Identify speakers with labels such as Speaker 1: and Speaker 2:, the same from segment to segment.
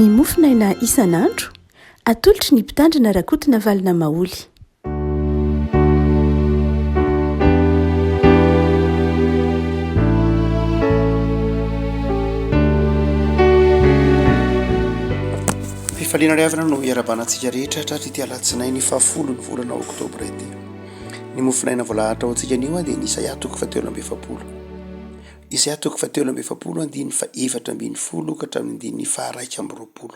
Speaker 1: Ny mofonaina isan'andro, atolotry ny Mpitandrina Rakotonavalona Maholy.
Speaker 2: Fifaliana ry havana no iarahabana antsika rehetra hatratr'ity alatsinainy fahafolo ny volana oktobra ity. Ny mofonaina voalahatra ho antsika anio dia ny Isaia toko fahatelo amby efapolo. Isaia toko fahatelo amby efapolo andininy faha-14 ka hatramin'ny andininy faha-21.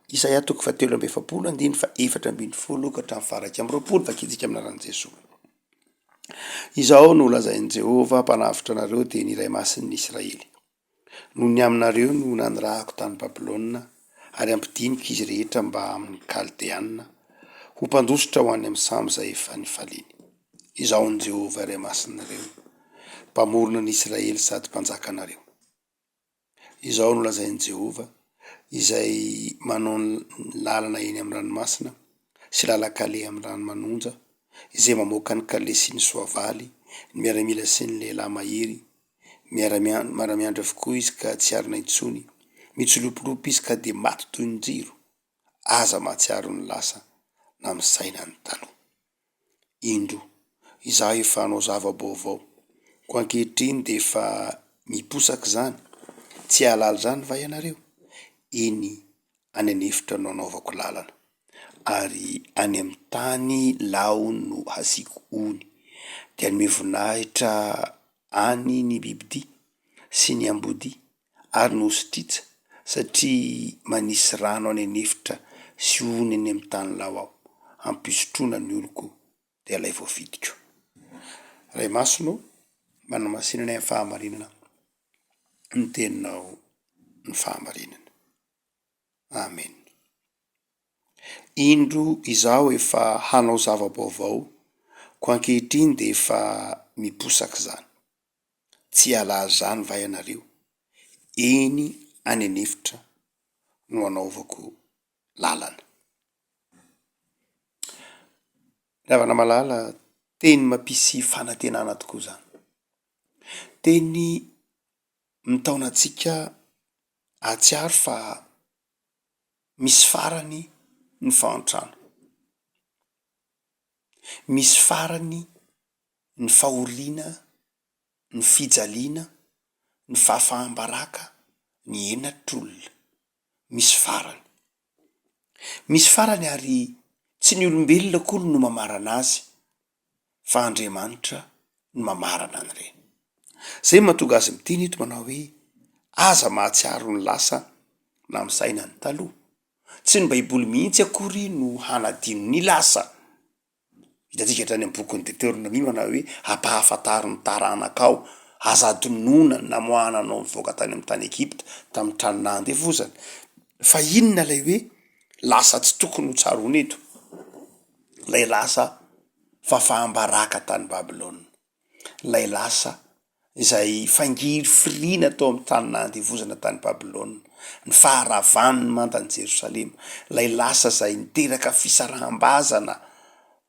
Speaker 2: Isaia toko fahatelo amby efapolo andininy faha-14 ka hatramin'ny faha-21, vakintsika amin'ny anaran'i Jesoa. Izao no lazain'i Jehovah Mpanavotra anareo, dia ny Iray Masin'ny Israely, Noho ny aminareo no nanirahako tany Babylona, ary hampidiniko izy rehetra mba amin'ny Kaldeana, ho mpandositra ho any amin'ny sambo izay efa nifaliany. Izaho no Jehovah Iray Masinareo, Mpamorona ny Israely sady Mpanjakanareo. Izao no lazain'i Jehovah, izay manao ny lalana eny amin'ny ranomasina sy lalan-kaleha amin'ny rano manonja, izay mamoaka ny kalesy sy ny soavaly, ny miaramila sy ny lehilahy mahery, Miara-miandry avokoa izy ka tsy arina intsony, mitsilopilopy izy ka dia maty toy ny jiro, aza mahatsiaro ny lasa na misaina ny taloha. Indro, izaho efa hanao zava-baovao, koa ankehitriny dia efa miposaka izany, tsy hahalala izany va ianareo? Eny, any an'efitra no hanaovako lalana, ary any amin'ny tany lao no hasiako ony, dia hanome voninahitra any ny bibidia sy ny ambodia ary ny ostritsa, satria manisy rano any an'efitra sy ony any amin'ny tany lao aho, hampisotroana ny oloko, dia ilay voafidiko. Ray Masina ô, manamasina anay amin'ny fahamarinana, ny teninao ny fahamarinana. Amen. Indro izaho efa hanao zava-baovao, koa ankehitriny dia efa miposaka izany. Tsy hahalala izany va ianareo? Eny, any an'efitra no hanaovako lalana. Ry havana malala, teny mampisy fanantenana tokoa izany. Teny mitaona antsika hahatsiaro fa misy farany ny fahantrana, misy farany ny fahoriana, ny fijaliana, ny fahafaham-baraka, ny henatr'olona, misy farany. Misy farany ary tsy ny olombelona akory no mamarana azy fa Andriamanitra no mamarana an'ireny. Zay no mahatonga azy miteny eto manao hoe aza mahatsiaro ny lasa na misaina ny taloha. Tsy ny baiboly mihitsy akory no hanadino ny lasa. Hitantsika hatrany amin'ny bokin'ny Deteronomia manao hoe ampahafantaro ny taranakao, aza adinoina ny namoahana anao nivoaka tany amin'ny tany Egypta tamin'ny trano nahandevozana. Fa inona ilay hoe lasa tsy tokony ho tsaroana eto? Ilay lasa fahafaham-baraka tany Babylona. Ilay lasa izay fangirifiriana tao amin'ny tany nahandevozana tany Babylona, ny faharavan'ny mandan'i Jerosalema, ilay lasa izay niteraka fisaraham-bazana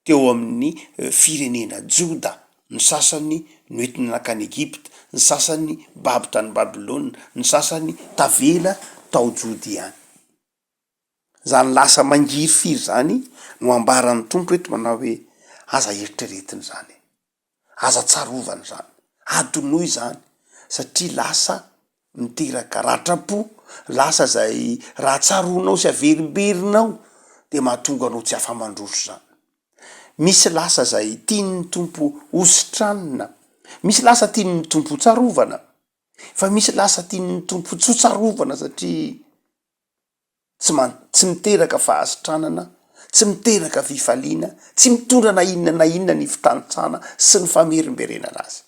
Speaker 2: teo amin'ny firenena Joda, ny sasany noentina nankany Egypta, ny sasany babo tany Babylona, ny sasany tavela tao Jodia ihany. Izany lasa mangirifiry izany no ambaran'ny Tompo eto manao hoe, aza eritreretina izany e, aza tsarovana izany, adinoy izany satria lasa miteraka ratram-po, lasa izay raha tsaroanao sy averimberinao de mahatonga anao tsy afa-mandroso izany. Misy lasa izay tian'ny Tompo hositranina, misy lasa tian'ny Tompo hotsarovana, fa misy lasa tian'ny Tompo tsy hotsarovana satria tsy man- tsy miteraka fahasitranana, tsy miteraka fifaliana, tsy mitondra na inona na inona ny fitanisana sy ny famerimberenana azy.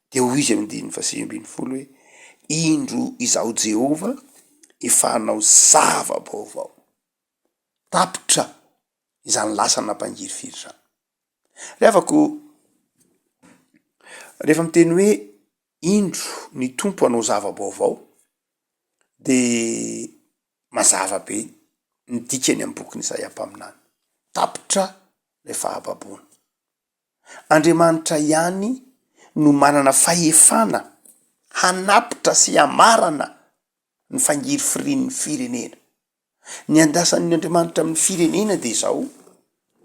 Speaker 2: De hoy izy amin'ny andininy faha-19 hoe, Indro Izaho Jehovah efa hanao zava-baovao. Tapitra izany lasa nampangirifiry izany. Ry havako, rehefa miteny hoe indro ny Tompo hanao zava-baovao de mazava be ny dikany amin'ny bokin'i Isaia mpaminany. Tapitra ilay fahababoana. Andriamanitra ihany no manana fahefana hanapitra sy hamarana. Ny fangirifirian'ny firenena. Ny andrasan'ny Andriamanitra amin'ny firenena dia izao,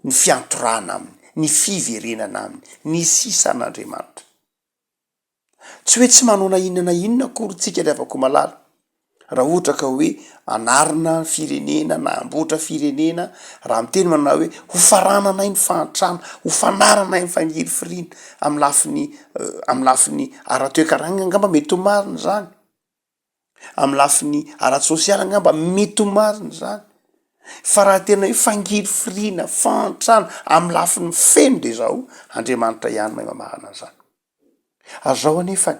Speaker 2: ny fiantorahana aminy, ny fiverenana aminy, ny sisan'Andriamanitra. Tsy hoe tsy manao na inona na inona akory tsika ry havako malala, raha ohatra ka hoe hanarina firenena na hamboatra firenena, raha miteny manao hoe ho farananay ny fahantrana, ho fanaranay ny fangirifiriana amin'ny lafiny amin'ny lafiny ara-toekarena angamba mety ho marina izany, amin'ny lafiny ara-tsosialy angamba mety ho marina izany, fa raha tena hoe fangirifiriana, fahantrana amin'ny lafiny feno de izao, Andriamanitra ihany mahay mamahana an'izany. Ary izao anefany,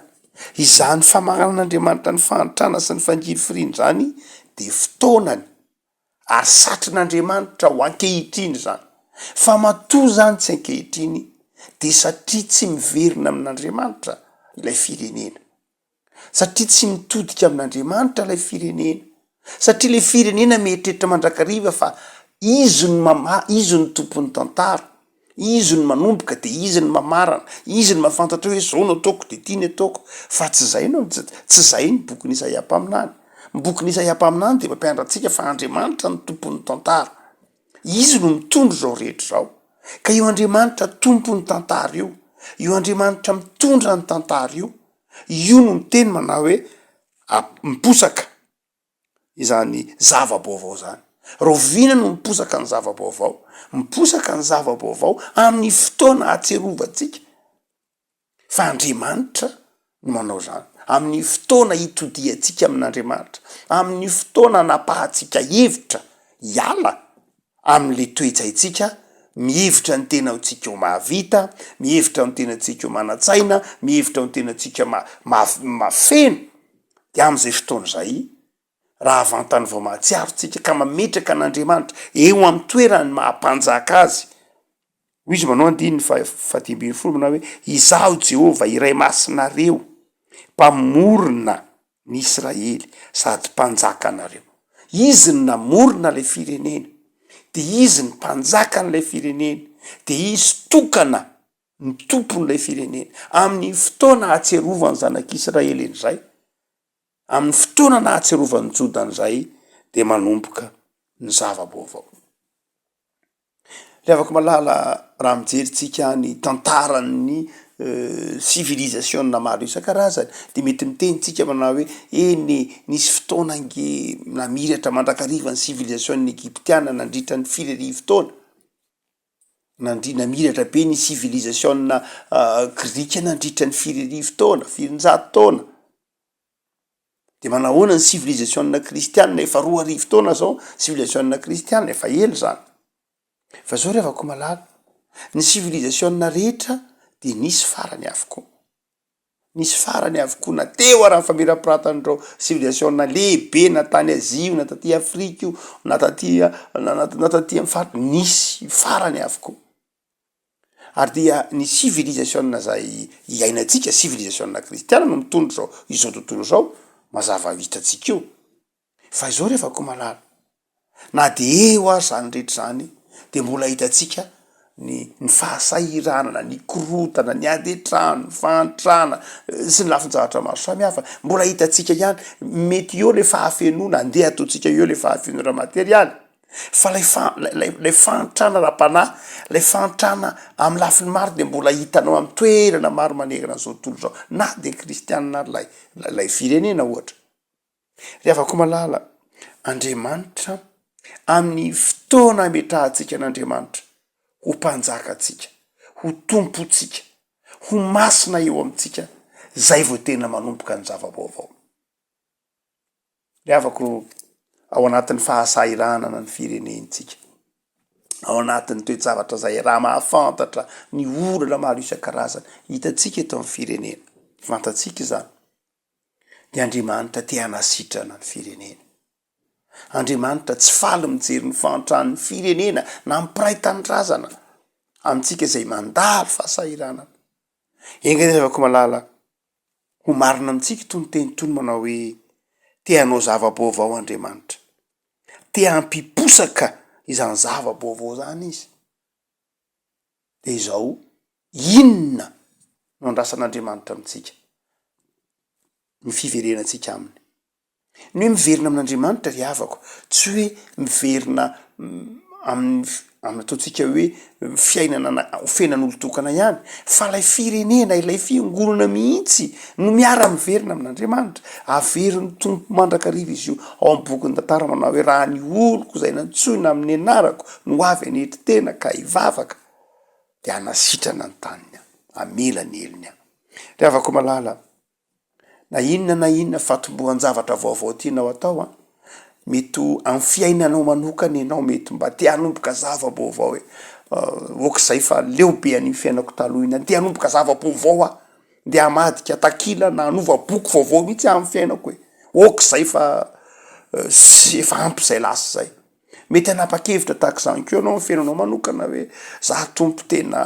Speaker 2: izany famaranan'Andriamanitra ny fahantrana sy ny fangirifiriana izany de fotoanany ary satrin'Andriamanitra ho ankehitriny izany. Fa matoa izany tsy ankehitriny de satria tsy miverina amin'Andriamanitra ilay firenena. Satria tsy mitodika amin'Andriamanitra ilay firenena. Satria ilay firenena mieritreritra mandrakariva fa izy no mama, izy no tompon'ny tantara, izy no manomboka de izy no mamarana, izy no mahafantatra hoe zao no ataoko de ty ny ataoko, fa tsy zay no, tsy zay ny bokin'i Isaia mpaminany. Ny bokin'i Isaia mpaminany de mampianatra antsika fa Andriamanitra no tompon'ny tantara. Izy no mitondra izao rehetra izao. Ka io Andriamanitra tompon'ny tantara io, io Andriamanitra mitondra ny tantara io, io no miteny manao hoe miposaka izany zava-baovao izany. Rahoviana no miposaka ny zava-baovao? Miposaka ny zava-baovao amin'ny fotoana ahatserovantsika fa Andriamanitra no manao izany. Amin'ny fotoana itodihantsika amin'Andriamanitra, amin'ny fotoana anapahantsika hevitra hiala amin'le toe-tsaintsika, mihevitra ny tenantsika ho mahavita, mihevitra ny tenantsika ho manan-tsaina, mihevitra ny tenantsika ma- ma- mahafeno, de am'zay fotoana zay, raha vantany vao mahatsiaro tsika ka mametraka an'Andriamanitra eo amy toerany maha mpanjaka azy, hoy izy manao andininy faha fahadimy ambin'ny folo manao hoe, Izaho Jehovah iray masinareo, mpamorona ny Israely sady mpanjaka anareo. Izy no namorona ilay firenena, de izy no mpanjakan'ilay firenena, de izy tokana ny tompon'ilay firenena. Amin'ny fotoana ahatsiarovan'ny zanak'Israely an'izay, amin'ny fotoana nahatsiarovan'ny Joda an'izay, de manomboka ny zava-baovao. Ry havako malala, raha mijery tsika ny tantaran'ny sivilizasiona maro isan-karazany de mety miteny tsika manao hoe eny e, nisy fotoana ange namiratra mandrakariva ny sivilizasiona egyptiana nandritra ny firy arivo taona, nandri- namiratra be ny sivilizasiona grika nandritra ny firy arivo taona, firinjato taona. De manahoana ny civilisation kristiana efa 2000 taona zao civilisation kristiana efa ela zany fa zao ry havako malala ny civilisation rehetra de nisy farany avokoa nisy farany avokoa na teo ara ny famirapiratan'ireo civilisation lehibe na tany azia io na taty afrika io na taty na taty amy faritra nisy farany avokoa. Ary dia ny civilisation izay iainantsika, civilisation kristiana no mitondra izao izao tontolo izao, mazava hitantsika io. Fa izao rehefa koa malala, na de eo aza izany rehetra izany de mbola hitantsika ny ny fahasahiranana, ny korontana, ny ady an-trano, ny fahantrana sy ny lafin-javatra maro samihafa, mbola hitantsika ihany, mety eo le fahafenoana, andeha ataontsika eo le fahafenoana materialy. Fa lay fa- lay lay fahantrana ara-panahy, lay fahantrana amin'ny lafiny maro de mbola hitanao amin'ny toerana maro manerana an'izao tontolo izao, na de kristianina ary lay lay firenena ohatra. Ry havako malala, Andriamanitra amin'ny fotoana ametrahantsika an'Andriamanitra ho mpanjakantsika, ho tompontsika, ho masina eo amintsika, zay vao tena manomboka ny zava-baovao. Ry havako, ao anatin'ny fahasahiranana ny firenentsika, ao anatin'ny toe-javatra izay raha mahafantatra ny olana maro isan-karazany hitantsika eto amin'ny firenena, fantatsika izany, dia Andriamanitra te hanasitrana ny firenena. Andriamanitra tsy faly mijery ny fahantran'ny firenena na ny mpiray tanindrazana amintsika izay mandalo fahasahiranana. Enga anie ry havako malala, Ho marina amintsika itony teny itony manao hoe, Te hanao zava-baovao Andriamanitra. Te hampiposaka izany zava-baovao izany Izy. Dia izao, inona no andrasan'Andriamanitra amintsika? Ny fiverenantsika Aminy. Ny hoe miverina amin'Andriamanitra ry havako, tsy hoe miverina amin'ny amin'ny ataontsika hoe fiainana na ho fiainan'olon-tokana ihany, fa ilay firenena, ilay fiangonana mihitsy no miara-miverina amin'Andriamanitra. Averin'ny Tompo mandrakariva izy io ao amin'ny bokin'ny tantara manao hoe raha ny oloko izay nantsoina amin'ny anarako no avy hanetry tena ka hivavaka dia hanasitrana ny taniny aho, hamela ny helony aho. Ry havako malala, Na inona na inona fatombohan-javatra vaovao tianao atao an, mety ho amin'ny fiainanao manokana ianao mety mba te hanomboka zava-baovao hoe ok zay fa leo be an'iny fiainako taloha iny, te hanomboka zava-baovao aho, ndeha hamadika takila na hanova boky vaovao mihitsy aho amin'ny fiainako e, ok zay fa sy efa ampy zay lasa zay. Mety hanapa-kevitra tahaka izany koa ianao amin'ny fiainanao manokana hoe za Tompo tena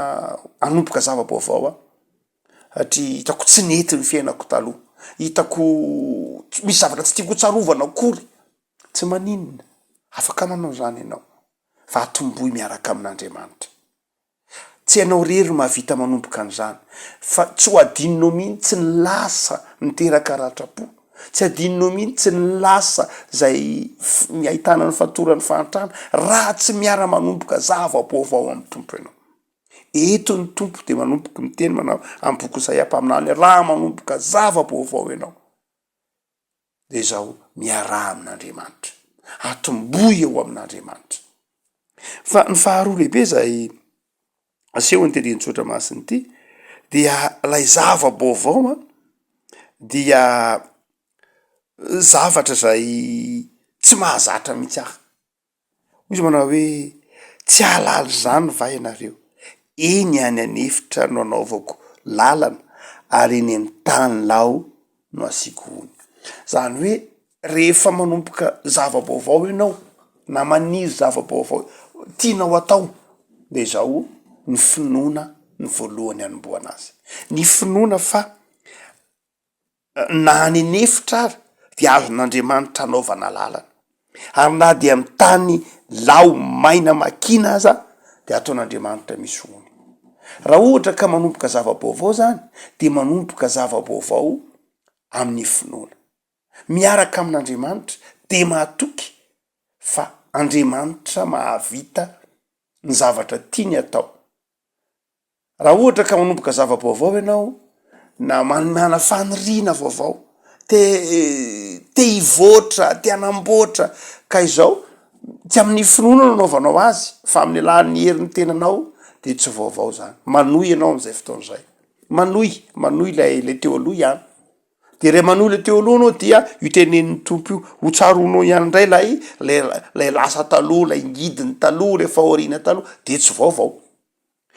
Speaker 2: hanomboka zava-baovao aho. Satria hitako tsy nety ny fiainako taloha, hitako misy zavatra tsy tiako ho tsarovana akory, tsy maninona, afaka manao izany ianao fa atombohy miaraka amin'Andriamanitra. Tsy ianao irery no mahavita manomboka an'izany fa tsy ho adinonao mihitsy ny lasa niteraka ratram-po, tsy adinonao mihitsy ny lasa izay ahitana ny fatoran'ny fahantrana raha tsy miara-manomboka zava-baovao amin'ny Tompo ianao. Eto ny Tompo dia manomboka miteny manao amin'ny boky Isaia mpaminany, raha manomboka zava-baovao ianao, dia izao, miaraha amin'Andriamanitra, atombohy eo amin'Andriamanitra. Fa ny faharoa lehibe izay asehon'ity andinin-tsoratra masina ity dia ilay zava-baovao an, dia zavatra izay tsy mahazatra mihitsy ahy. Hoy izy manao hoe, Tsy hahalala izany va ianareo? Eny any an'efitra no anaovako lalana, ary eny amin'ny tany lao no asiako ony. Izany hoe rehefa manomboka zava-baovao ianao, na maniry zava-baovao tianao atao, de izao ny finoana no voalohany anombohana azy. Ny finoana fa na any an'efitra ary dia azon'Andriamanitra anaovana lalana, ary na dia amin'ny tany lao maina makina aza dia ataon'Andriamanitra misy ony. Raha ohatra ka manomboka zava-baovao zany de manomboka zava-baovao amin'ny finoana, miaraka amin'Andriamanitra de mahatoky fa Andriamanitra mahavita ny zavatra tiany atao. Raha ohatra ka manomboka zava-baovao ianao na manana faniriana vaovao, te te hivoatra, te hanamboatra ka izao tsy amin'ny finoana no anaovanao azy fa amin'ny alalan'ny herin'ny tenanao de tsy vaovao zany, manohy ianao am'zay fotoana zay, manohy, manohy lay le teo aloha ihany. De ray manohy le teo aloha anao dia io tenenin'ny Tompo io, ho tsaroanao ihany indray lay lay lay lasa taloha, lay ngidiny taloha, lay fahoriana taloha, de tsy vaovao.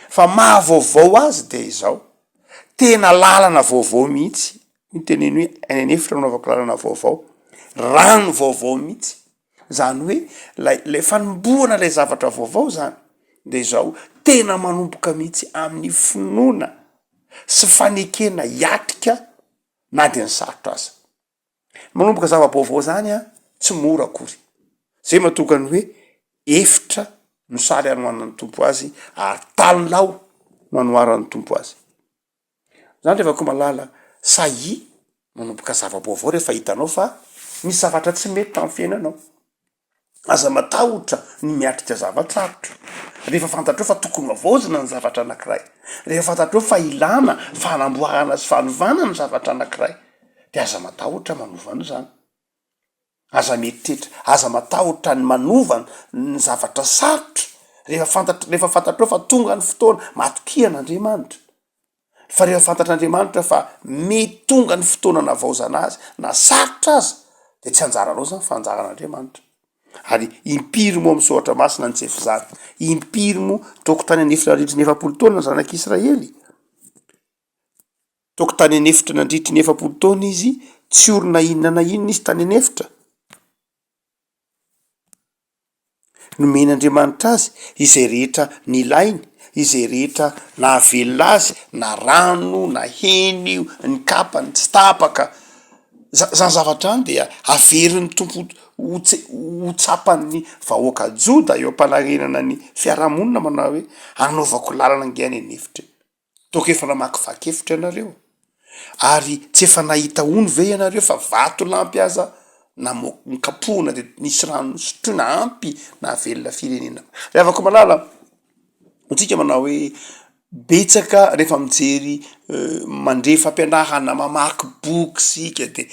Speaker 2: Fa maha vaovao azy dia izao, tena lalana vaovao mihitsy, io teneno hoe any an'efitra no anaovako lalana vaovao, rano vaovao mihitsy, zany hoe lay lay fanombohana lay zavatra vaovao zany de izao, tena manomboka mihitsy amin'ny finoana sy fanekena hiatrika na de ny sarotra aza. Manomboka zava-baovao zany an, tsy mora akory. Zay mahatonga ny hoe efitra no sary anohanan'ny Tompo azy ary tany lao no anoharan'ny Tompo azy. Zany ry havako malala, sahia manomboka zava-baovao rehefa hitanao fa misy zavatra tsy mety tamin'ny fiainanao. Aza matahotra ny miatrika zava-tsarotra. Rehefa fantatrao fa tokony havaozina ny zavatra anankiray, rehefa fantatrao fa ilana fanamboarana sy fanovana ny zavatra anankiray, de aza matahotra manova an'izany. Aza mieritreritra, aza matahotra ny manova ny zavatra sarotra, rehefa fantatr- rehefa fantatrao fa tonga ny fotoana, matokia an'Andriamanitra. Fa rehefa fantatr'Andriamanitra fa mety tonga ny fotoana anavaozana azy, na sarotra aza, de tsy anjaranao zany fa anjaran'Andriamanitra. Ary impiry moa amin'ny soratra masina ny tsy efa izany? Impiry moa toko tany an'efitra nandritry ny 40 taona ny zanak'Israely? Toko tany an'efitra nandritry ny 40 taona izy, tsy olona inona na inona izy tany an'efitra. Nomen'Andriamanitra azy izay rehetra nilainy, izay rehetra nahavelona azy, na rano, na hena io, ny kapany tsy tapaka. Za- zany zavatra zany dia averin'ny Tompo ho tse- ho tsapan'ny vahoaka joda eo am-panarenana ny fiarahamonina manao hoe anaovako lalana ange any an'efitra e. Toaka efa namakivaky efitra ianareo? Ary tsy efa nahita ony ve ianareo fa vatolampy aza? Namo- nikapohina de nisy rano nosotroina ampy nahavelona firenena. Ry havako malala, antsika manao hoe betsaka rehefa mijery mandre fampianarana, mamaky boky isika de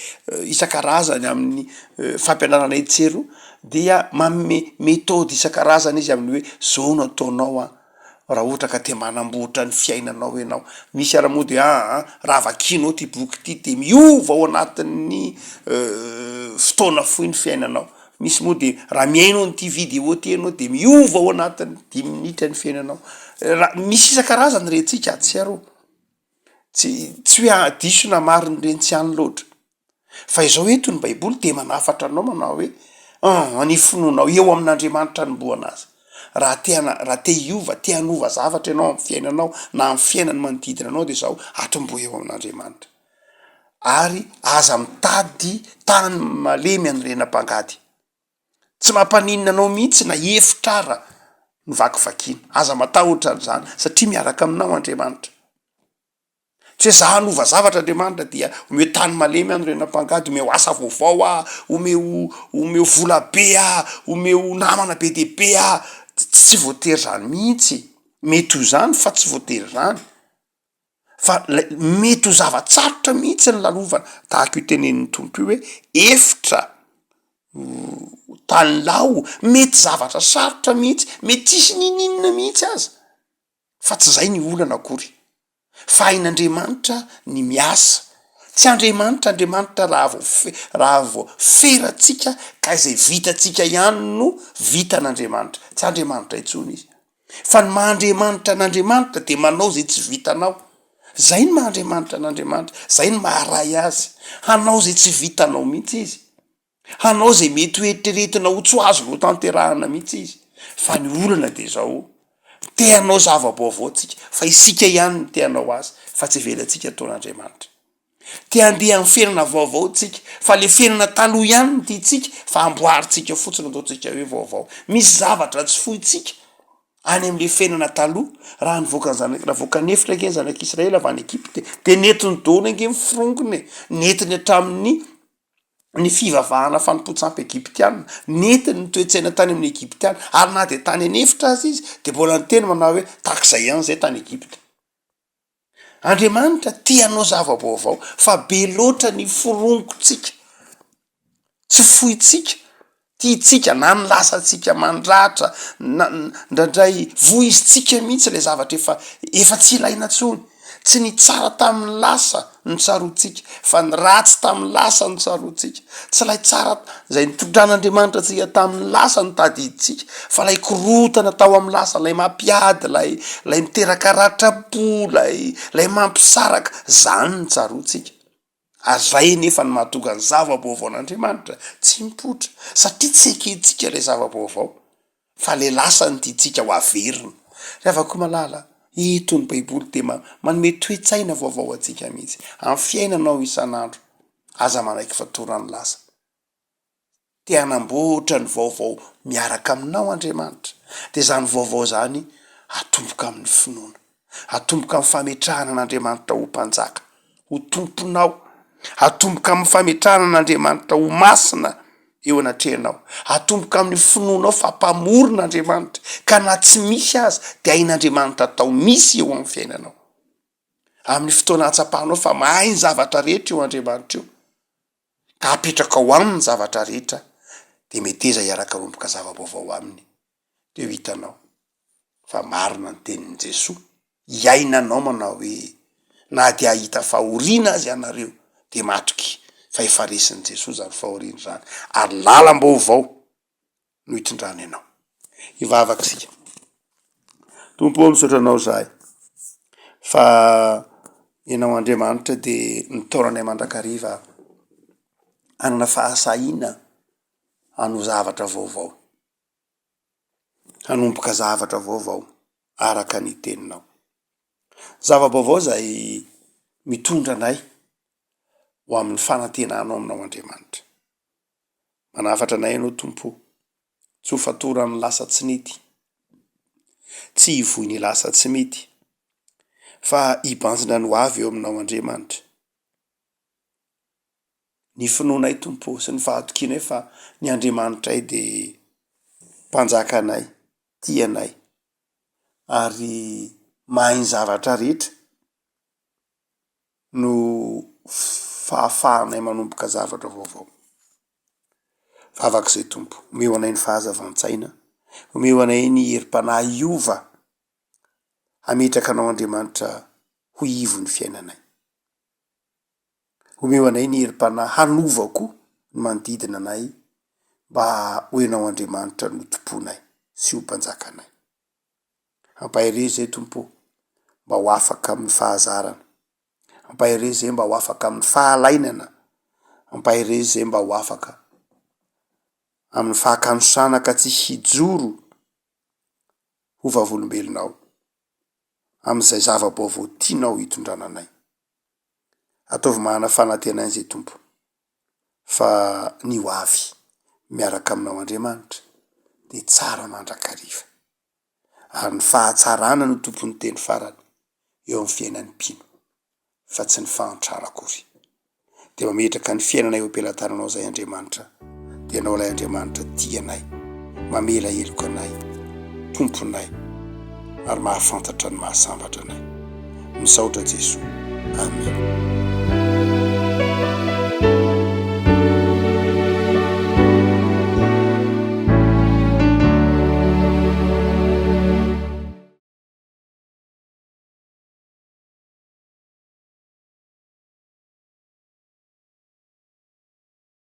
Speaker 2: isan-karazany amin'ny fampianarana etsy sy eroa dia manome methode isan-karazany izy amin'ny hoe zao no ataonao an, raha ohatra ka te manamboatra ny fiainanao ianao, misy ary moa de aa raha vakianao ty boky ty de miova ao anatin'ny fotoana fohy ny fiainanao, misy moa de raha mihaino an'ity video ty ianao de miova ao anatin'ny dimy minitra ny fiainanao, raha misy isan-karazany rentsika atsy sy aroa, tsy tsy hoe diso na marina ireny tsy any loatra. Fa izao eto ny baiboly dia manafatra anao manao hoe an ny finoanao eo amin'Andriamanitra anombohana azy. Raha te hana- raha te hiova, te hanova zavatra ianao amin'ny fiainanao na amin'ny fiainan'ny manodidina anao dia izao, atombohy eo amin'Andriamanitra. Ary aza mitady tany malemy anorenam-pangady. Tsy mampaninona anao mihitsy na efitra ara ny vakivakiana. Aza matahotra an'izany satria miaraka aminao Andriamanitra. Tsy hoe za hanova zavatra Andriamanitra dia omeo tany malemy aho norena mpangady, omeo asa vaovao aho, omeo omeo vola be aho, omeo namana be dia be aho, tsy voatery zany mihitsy, mety ho zany fa tsy voatery zany, fa lay mety ho zava-tsarotra mihitsy ny lalovana, tahaka io tenenin'ny Tompo io hoe efitra tany lao, mety zavatra sarotra mihitsy, mety tsisy n'inon'inona mihitsy aza. Fa tsy izay ny olana akory. Fa hain'Andriamanitra ny miasa. Tsy Andriamanitra Andriamanitra raha vao fe- raha vao ferantsika ka izay vitantsika ihany no vitan'Andriamanitra. Tsy Andriamanitra intsony izy. Fa ny maha Andriamanitra an'Andriamanitra dia manao izay tsy vitanao. Zay ny maha Andriamanitra an'Andriamanitra, zay ny maha Ray azy. Hanao izay tsy vitanao mihitsy izy. Hanao izay mety ho eritreretina ho tsy ho azo notanterahana mihitsy izy. Fa ny olana dia izao, te hanao zava-baovao tsika, fa isika ihany no te hanao azy, fa tsy avelantsika ataon'Andriamanitra. Te handeha amin'ny fiainana vaovao tsika, fa le fiainana taloha ihany no tiantsika, fa amboarintsika fotsiny ataontsika hoe vaovao. Misy zavatra tsy fointsika any am'le fiainana taloha, raha nivoaka ny zana- raha voaka an'efitra ange ny zanak'Israely avy any Egypta e, de nentiny daholo ange ny forongony e, nentiny hatramin'ny ny fivavahana fanompoan-tsampy egyptiana, nentiny ny toe-tsaina tany amin'ny Egyptiana, ary na dia tany an'efitra aza izy dia mbola niteny manao hoe tahak'izay ihany izay tany Egypta. Andriamanitra te hanao zava-baovao fa be loatra ny forongontsika, tsy fointsika, tiantsika na ny lasantsika mandratra na indraindray voizintsika mihitsy ilay zavatra efa efa tsy ilaina intsony. Tsy ny tsara tamin'ny lasa no tsaroantsika fa ny ratsy tamin'ny lasa no tsaroantsika. Tsy ilay tsara izay nitondran'Andriamanitra antsika tamin'ny lasa no tadidintsika fa ilay korontana tao amin'ny lasa, ilay mampiady, ilay ilay miteraka ratram-po, ilay ilay mampisaraka, izany no tsaroantsika. Ary izay anefa no mahatonga ny zava-baovaon'Andriamanitra tsy mipoitra, satria tsy ekentsika ilay zava-baovao, fa ilay lasa no tiantsika ho averina. Ry havako malala, eto ny Baiboly dia manome toe-tsaina vaovao antsika mihitsy, amin'ny fiainanao isan'andro, aza manaiky fatoran'ny lasa. Te hanamboatra ny vaovao miaraka aminao Andriamanitra, dia izany vaovao izany atomboka amin'ny finoana, atomboka amin'ny fametrahana an'Andriamanitra ho Mpanjaka, ho Tomponao, atomboka amin'ny fametrahana an'Andriamanitra ho masina eo anatrehanao, atomboka amin'ny finoanao fa Mpamorona Andriamanitra, ka na tsy misy aza dia hain'Andriamanitra atao misy eo amin'ny fiainanao. Amin'ny fotoana ahatsapanao fa mahay ny zavatra rehetra io Andriamanitra io, ka apetrakao aminy ny zavatra rehetra de meteza hiaraka hanomboka zava-baovao aminy de ho hitanao fa marina ny tenin'i Jesoa, hiainanao manao hoe na dia hahita fahoriana aza ianareo de matoky fa efa resin'i Jesoa zany fahoriana zany ary lalam-baovao no hitondrany anao. Hivavaka isika. Tompo ô, misaotra anao izahay fa ianao Andriamanitra dia nitaona anay mandrakariva hanana fahasahiana hanao zavatra vaovao, hanomboka zavatra vaovao araka ny teninao. Zava-baovao izay mitondra anay ho amin'ny fanantenanao aminao Andriamanitra. Manafatra anay Ianao Tompo o, tsy ho fatoran'ny lasa tsy nety, tsy hivoy ny lasa tsy mety, fa hibanjina ny ho avy eo Aminao Andriamanitra. Ny finoanay Tompo ô sy ny fahatokianay fa ny Andriamanitray dia Mpanjakanay, tia anay ary mahay ny zavatra rehetra no fahafahanay manomboka zavatra vaovao. Vavaka izay Tompo, omeo anay ny fahazavan-tsaina, omeo anay ny herim-panahy hiova, hametraka Anao Andriamanitra ho ivon'ny fiainanay. Omeo anay ny herim-panahy hanova koa ny manodidina anay mba ho Ianao Andriamanitra no Tomponay sy ho Mpanjakanay. Ampaherezo izay Tompo ô, mba ho afaka amin'ny fahazarana. Ampaherezo izay mba ho afaka amin'ny fahalainana. Ampaherezo izay mba ho afaka amin'ny fahakanosana ka tsy hijoro ho vavolombelonao amin'izay zava-baovao tianao hitondrana anay. Ataovy manana fanantenana izay Tompo fa ny ho avy miaraka aminao Andriamanitra dia tsara mandrakariva ary ny fahatsarana no tompon'ny teny farany eo amin'ny fiainan'ny mpino fa tsy ny fahantrana akory. Dia mametraka ny fiainana eo am-pelatananao izay Andriamanitra dia Ianao ilay Andriamanitra tia anay, mamela heloka anay, Tomponay, ary mahafantatra ny mahasambatra anay. Misaotra Jesoa. Amen.